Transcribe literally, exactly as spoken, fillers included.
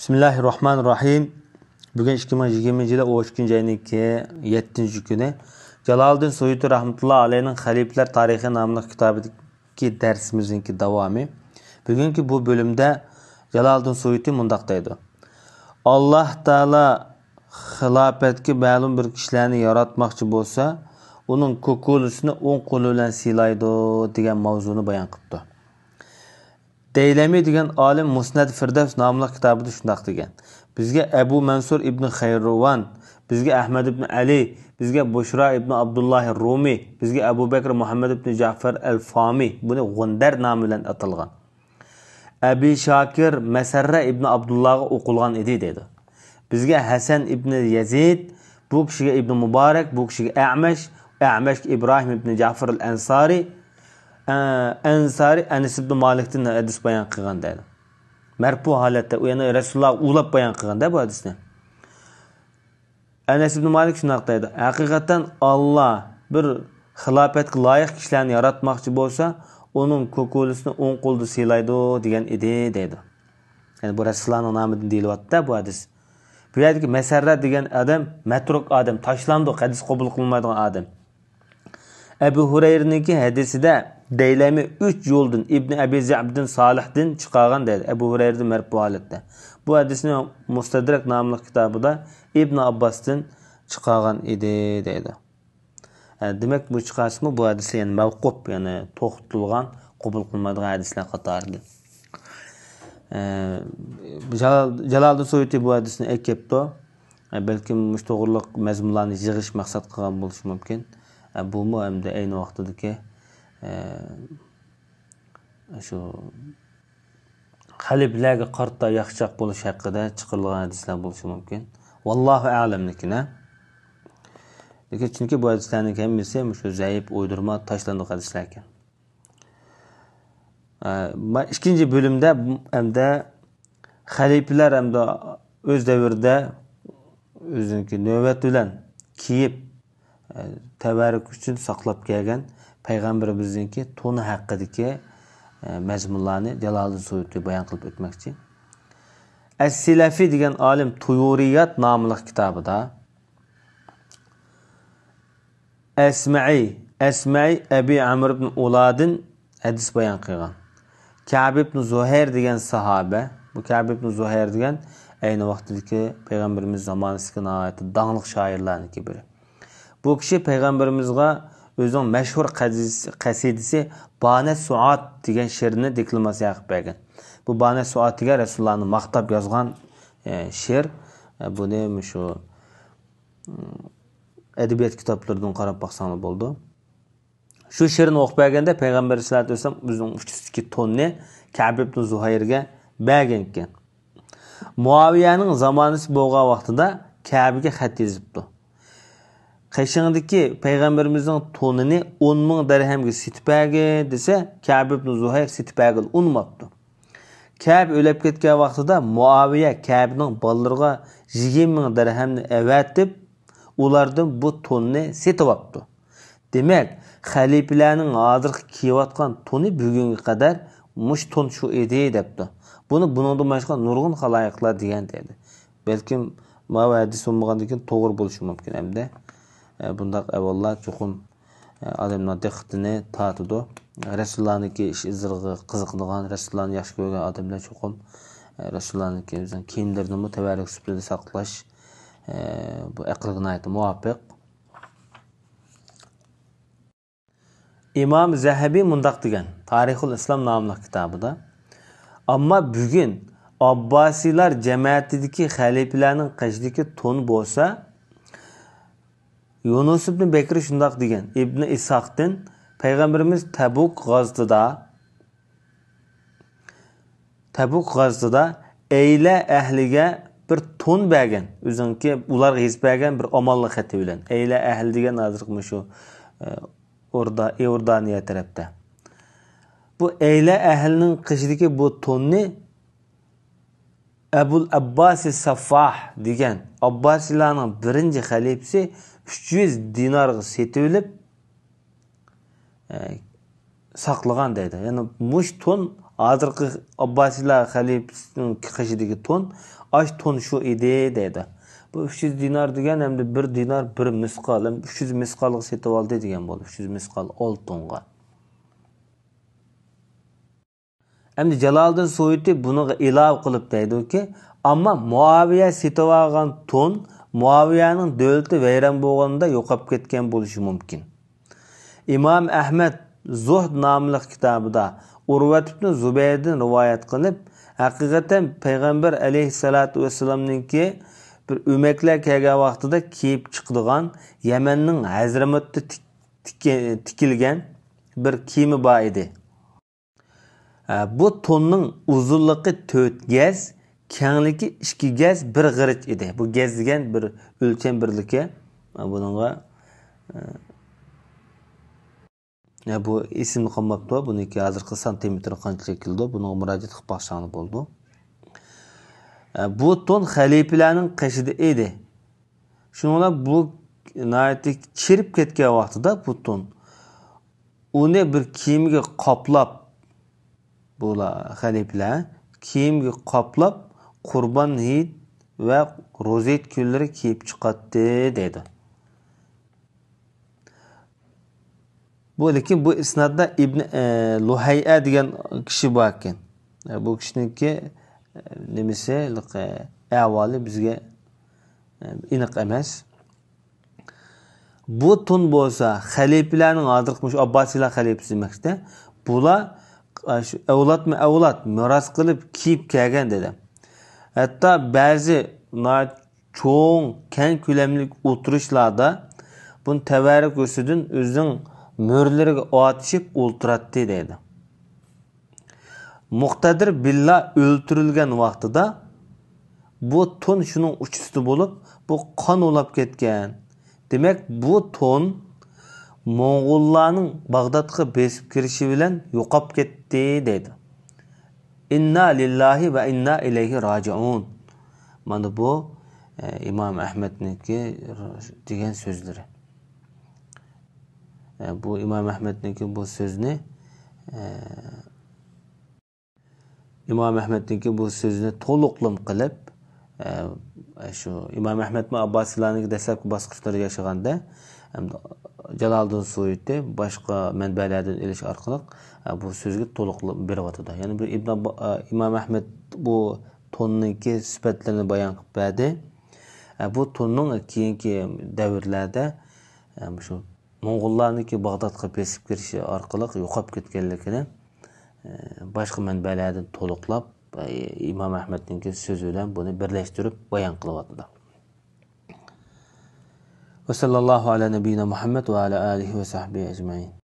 بىسمىللاھىررەھمانىررەھىم. بۈگۈن ئىككى مىڭ يىگىرمىنچى يىلى ئون ئىككىنچى ئاينىڭكى يەتتىنچى كۈنى. جالالىدىن سۇيۇتى رەھمەتۇللا ئەلەيھنىڭ خەلىپىلەر تارىخى ناملىق كىتابىدىكى دەرسىمىزنىڭكى داۋامى. بۈگۈنكى بۇ بۆلۈمدە جالالىدىن سۇيۇتى مۇنداق دەيدۇ: ئاللاھ تائالا خىلاپەتكە مەلۇم بىر كىشىلەرنى ياراتماقچى بولسا، ئۇنىڭ كوكۇلىسىنى ئوڭ قولى بىلەن سىيلايدۇ، دېگەن ماۋزۇنى بايان قىپتۇ. دەيلەمى دېگەن ئالىم مۇسنەد فىردەۋس ناملىق كىتابىدا شۇنداق دېگەن: بىزگە ئەبۇ مەنسۇر ئىبن خەيرۇۋان، بىزگە ئەھمەد ئىبن ئەلى، بىزگە بۇشرا ئىبن ئابدۇللاھى رۇمى، بىزگە ئەبۇ بەكر مۇھەممەد ئىبن جەفەر ئەل فامى، بۇنى غۇندەر نامى بىلەن ئاتالغان، ئەبى شاكىر مەسەررە ئىبن ئابدۇللاغا ئوقۇلغان ئىدى، دەيدۇ. بىزگە ھەسەن ئىبن يەزىد، بۇ كىشىگە ئىبن مۇبارەك، بۇ كىشىگە ئەمەش، ئەمەشكە ئىبراھىم ئىبن جەفەر ئەل ئەنسارى، ئە، ئەنسارى ئەنەس ئىبن مالىكتىن ھەدىس بايان قىلغان دەيدۇ. مەرپۇ ھالەتتە، ئۇ يەنە رەسۇلۇللاغا ئۇلاپ بايان قىلغان دە بۇ ھەدىسنى. ئەنەس ئىبن مالىك شۇنداق دەيدۇ: ھەقىقەتەن ئاللا بىر خىلاپەتكە لايىق كىشىلەرنى ياراتماقچى بولسا، ئۇنىڭ كوكۇلىسىنى ئوڭ قولىدا سىيلايدۇ دېگەن ئىدى، دەيدۇ. يەنى بۇ رەسۇلۇللانىڭ نامىدىن دېيىلىۋاتىدۇ بۇ ھەدىس. بۇ يەردىكى مەسەررە دېگەن ئادەم مەترۇك ئادەم، تاشلاندۇق، ھەدىس قوبۇل قىلمايدىغان ئادەم. ئەبۇ ھۇرەيرىنىڭكى ھەدىسىدە دەيلەمى ئۈچ يولدىن ئىبن ئەبى زەئبدىن سالىھدىن چىقارغان دەيدۇ، ئەبۇ ھۇرەيرىدىن مەرپۇ ھالەتتە. بۇ ھەدىسنى مۇستەدرەك ناملىق كىتابىدا ئىبن ئابباستىن چىقارغان ئىدى، دەيدۇ. ئە، دېمەك، بۇ چىقارسىمۇ، بۇ ھەدىسى يەنى مەۋقۇپ، يەنى توختىتىلغان، قوبۇل قىلمايدىغان ھەدىسلەر قاتارىدىن. ئە، جالال-، جالالىدىن سۇيۇتى بۇ ھەدىسنى ئەكەپتۇ. ئە، بەلكىم مۇشۇ توغرىلىق مەزمۇنلارنى يىغىش مەقسەت قىلغان بولۇشى مۇمكىن. ئە، بۇمۇ ھەمدە ئەينى ۋاقتىدىكى، ئە، شۇ خەلىپىلەرگە قارىتا ياخشىچاق بولۇش ھەققىدە چىقىرىلغان ھەدىسلەر بولۇشى مۇمكىن. ۋاللاھۇ ئەلەم لېكىن، ھە؟ لېكىن چۈنكى بۇ ھەدىسلەرنىڭ ھەممىسى مۇشۇ زەئىپ، ئويدۇرما، تاشلاندۇق ھەدىسلەر ئىكەن. ئە، ما-، ئىككىنچى بۆلۈمدە ئەمدى خەلىپىلەر ئەمدى ئۆز دەۋرىدە ئۆزىنىڭكى نۆۋەت بىلەن كىيىپ، ئە، تەۋەررۈك ئۈچۈن ساقلاپ كەلگەن پەيغەمبىرىمىزنىڭكى تونى ھەققىدىكى، ئە، مەزمۇنلارنى جالالىدىن سۇيۇتى بايان قىلىپ ئۆتمەكچى. ئەس-سىلەفى دېگەن ئالىم تۇيۇرىيات ناملىق كىتابىدا، ئەسمەئى، ئەسمەئى ئەبى ئەمر ئىبن ئۇلادىن ھەدىس بايان قىلغان. كەب ئىبن زۇھەير دېگەن ساھابە، بۇ كەب ئىبن زۇھەير دېگەن ئەينى ۋاقتىدىكى پەيغەمبىرىمىز زامانىسىدىكى ناھايىتى داڭلىق شائىرلارنىڭكى بىرى. بۇ كىشى پەيغەمبىرىمىزغا ئۆزىنىڭ مەشھۇر قەزىس-، قەسىدىسى بانە سۇئات دېگەن شېئىرنى دېكلاماتسىيە قىلىپ بەرگەن. بۇ بانە سۇئات دېگەن رەسۇلۇللانى ماختاپ يازغان، ئە، شېئىر. ئە، بۇنى مۇشۇ ئەدەبىيات كىتابلىرىدىن قاراپ باقساڭلار بولىدۇ. شۇ شېئىرنى ئوقۇپ بەرگەندە پەيغەمبەر ئەلەيھىسسالاتۇ ۋەسسالام ئۆزىنىڭ ئۇچىسىدىكى توننى كەب ئىبن زۇھەيرگە بەرگەنىكەن. مۇئاۋىيەنىڭ زامانىسى بولغان ۋاقتىدا كەبىگە خەت يېزىپتۇ. قېشىڭدىكى پەيغەمبىرىمىزنىڭ تونىنى ئون مىڭ دەرھەمگە سېتىپ بەرگىن دېسە، كەب ئىبن زۇھەير سېتىپ بەرگىلى ئۇنىماپتۇ. كەب ئۆلۈپ كەتكەن ۋاقتىدا مۇئاۋىيە كەبنىڭ بالىلىرىغا يىگىرمە مىڭ دەرھەمنى ئەۋەتىپ، ئۇلاردىن بۇ توننى سېتىۋاپتۇ. دېمەك، خەلىپىلەرنىڭ ھازىرقى كىيىۋاتقان تونى بۈگۈنگە قەدەر مۇشۇ تون شۇ ئىدى دەپتۇ. بۇنى بۇنىڭدىن باشقا نۇرغۇن خالايىقلار دېگەن دەيدۇ. بەلكىم ماۋۇ ھەدىس بولمىغاندىن كېيىن توغرا بولۇشى مۇمكىن ئەمدى. ئە، بۇنداق ئەھۋاللار چوقۇم، ئە، ئادەمنىڭ دىققىتىنى تارتىدۇ. رەسۇلۇللانىڭكى ئىش ئىزلىرىغا قىزىقىدىغان، رەسۇلۇللانى ياخشى كۆرگەن ئادەملەر چوقۇم، ئە، رەسۇلۇللانىڭكى ئۆزىنىڭ كىيىملىرىنىمۇ تەۋەررۈك سۈپىتىدە ساقلاش، ئە، بۇ ئەقىلگە ناھايىتى مۇۋاپىق. ئىمام زەھەبى مۇنداق دېگەن، تارىخۇل ئىسلام ناملىق كىتابىدا، ئەمما بۈگۈن ئابباسىيلار جەمەتىدىكى خەلىپىلەرنىڭ قېشىدىكى تون بولسا، يۇنۇس ئىبنى بەكرى شۇنداق دېگەن، ئىبنى ئىسھاقتىن، پەيغەمبىرىمىز تەبۇك غازىتىدا، تەبۇك غازىتىدا ئەيلە ئەھلىگە بىر تون بەرگەن، ئۆزىنىڭكى ئۇلارغا يېزىپ بەرگەن بىر ئامانلىق خېتى بىلەن. ئەيلە ئەھلى دېگەن ھازىرقى مۇشۇ، ئە، ئوردا-، ئىئوردانىيە تەرەپتە. بۇ ئەيلە ئەھلىنىڭ قېشىدىكى بۇ توننى ئەبۇل ئەبباسى سەففاھ دېگەن ئابباسىيلارنىڭ بىرىنچى خەلىپىسى ئۈچ يۈز دىنارغا سېتىۋېلىپ، ئە، ساقلىغان دەيدۇ. يەنى مۇشۇ تون ھازىرقى ئابباسىيلار خەلىپىسىنىڭ قېشىدىكى تون، ئاش تون شۇ ئىدى دەيدۇ. بۇ ئۈچ يۈز دىنار دېگەن ئەمدى بىر دىنار بىر مىسقال، ئەمدى ئۈچ يۈز مىسقالغا سېتىۋالدى دېگەن بولدى، ئۈچ يۈز مىسقال ئالتۇنغا. ئەمدى جالالىدىن سۇيۇتى بۇنىڭغا ئىلاۋە قىلىپ دەيدۇكى، ئەمما مۇئاۋىيە سېتىۋالغان تون مۇئاۋىيەنىڭ دۆلىتى ۋەيران بولغاندا يوقاپ كەتكەن بولۇشى مۇمكىن. ئىمام ئەھمەد زۇھد ناملىق كىتابىدا ئۇرۋەت ئىبنى زۇبەيردىن رىۋايەت قىلىپ، ھەقىقەتەن پەيغەمبەر ئەلەيھىسسالاتۇ ۋەسسالامنىڭكى بىر ئۆمەكلەر كەلگەن ۋاقتىدا كىيىپ چىقىدىغان يەمەننىڭ ھەزرىمۇتتا تىك-، تىك-، تىكىلگەن بىر كىيىمى بار ئىدى. ئە، بۇ توننىڭ ئۇزۇنلۇقى تۆت گەز، كەڭلىكى ئىككى گەز بىر غېرىچ ئىدى. بۇ گەز دېگەن بىر ئۆلچەم بىرلىكى. ئە، بۇنىڭغا، ئە، يا، بۇ ئېسىمدە قالماپتۇ. بۇنىڭكى ھازىرقى سانتىمېتىرى قانچىلىك كېلىدۇ؟ بۇنىڭغا مۇراجىئەت قىلىپ باقساڭلار بولىدۇ. ئە، بۇ تون خەلىپىلەرنىڭ قېشىدا ئىدى. شۇنىڭ بىلەن بۇ ناھايىتى چىرىپ كەتكەن ۋاقتىدا بۇ تون، ئۇنى بىر كىيىمگە قاپلاپ، بۇلار خەلىپىلەر كىيىمگە قاپلاپ، قۇربان ھېيت ۋە روزا ھېيت كۈنلىرى كىيىپ چىقاتتى، دەيدۇ. بۇ، لېكىن بۇ ئىسنادتا ئىبن، ئە، لۇھەيئە دېگەن كىشى بار ئىكەن. ئە، بۇ كىشىنىڭكى، ئە، نېمىسى، ئە، ئەھۋالى بىزگە، ئە، ئېنىق ئەمەس. بۇ تون بولسا خەلىپىلەرنىڭ، ھازىرقى مۇشۇ ئابباسىيلار خەلىپىسى دېمەكچىدە، بۇلار، ئە، شۇ ئەۋلادمۇ ئەۋلاد مىراس قىلىپ كىيىپ كەلگەن دېدى. ھەتتا بەزى ناھايىتى چوڭ، كەڭ كۆلەملىك ئولتۇرۇشلاردا بۇنى تەۋەررۈك ئۈستىدىن ئۆزىنىڭ مۈرىلىرىگە ئارتىشىپ ئولتۇراتتى دەيدۇ. مۇقتەدىر بىللا ئۆلتۈرۈلگەن ۋاقتىدا بۇ تون شۇنىڭ ئۇچىسىدا بولۇپ، بۇ قان ئۇلاپ كەتكەن. دېمەك، بۇ تون موڭغۇللارنىڭ باغدادقا بېسىپ كىرىشى بىلەن يوقاپ كەتتى دەيدۇ. ئىننا لىللاھى ۋە ئىننا ئىلەيھى راجىئۇن. مانا بۇ، ئە، ئىمام ئەھمەدنىڭكى دېگەن سۆزلىرى. ئە، بۇ ئىمام ئەھمەدنىڭكى بۇ سۆزنى، ئە، ئىمام ئەھمەدنىڭكى بۇ سۆزىنى تولۇقلىما قىلىپ، ئە، شۇ ئىمام ئەھمەدمۇ ئابباسىيلارنىڭكى دەسلەپكى باسقۇچلىرى ياشىغاندا، ھەم جالالىدىن سۇيۇتى باشقا مەنبەلەردىن ئېلىش ئارقىلىق، ئە، بۇ سۆزگە تولۇقلىما بېرىۋاتىدۇ. يەنى بىر ئىبن ئاببا-، ئە، ئىمام ئەھمەد بۇ توننىڭكى سۈپەتلىرىنى بايان قىلىپ بەردى. ئە، بۇ توننىڭ كېيىنكى دەۋرلەردە، ئە، مۇشۇ موڭغۇللارنىڭكى باغدادقا بېسىپ كىرىشى ئارقىلىق يوقاپ كەتكەنلىكىنى، ئە، باشقا مەنبەلەردىن تولۇقلاپ، ئە، ئىمام ئەھمەدنىڭكى سۆزى بىلەن بۇنى بىرلەشتۈرۈپ بايان قىلىۋاتىدۇ. وصلى الله على نبينا محمد وعلى آله وصحبه أجمعين.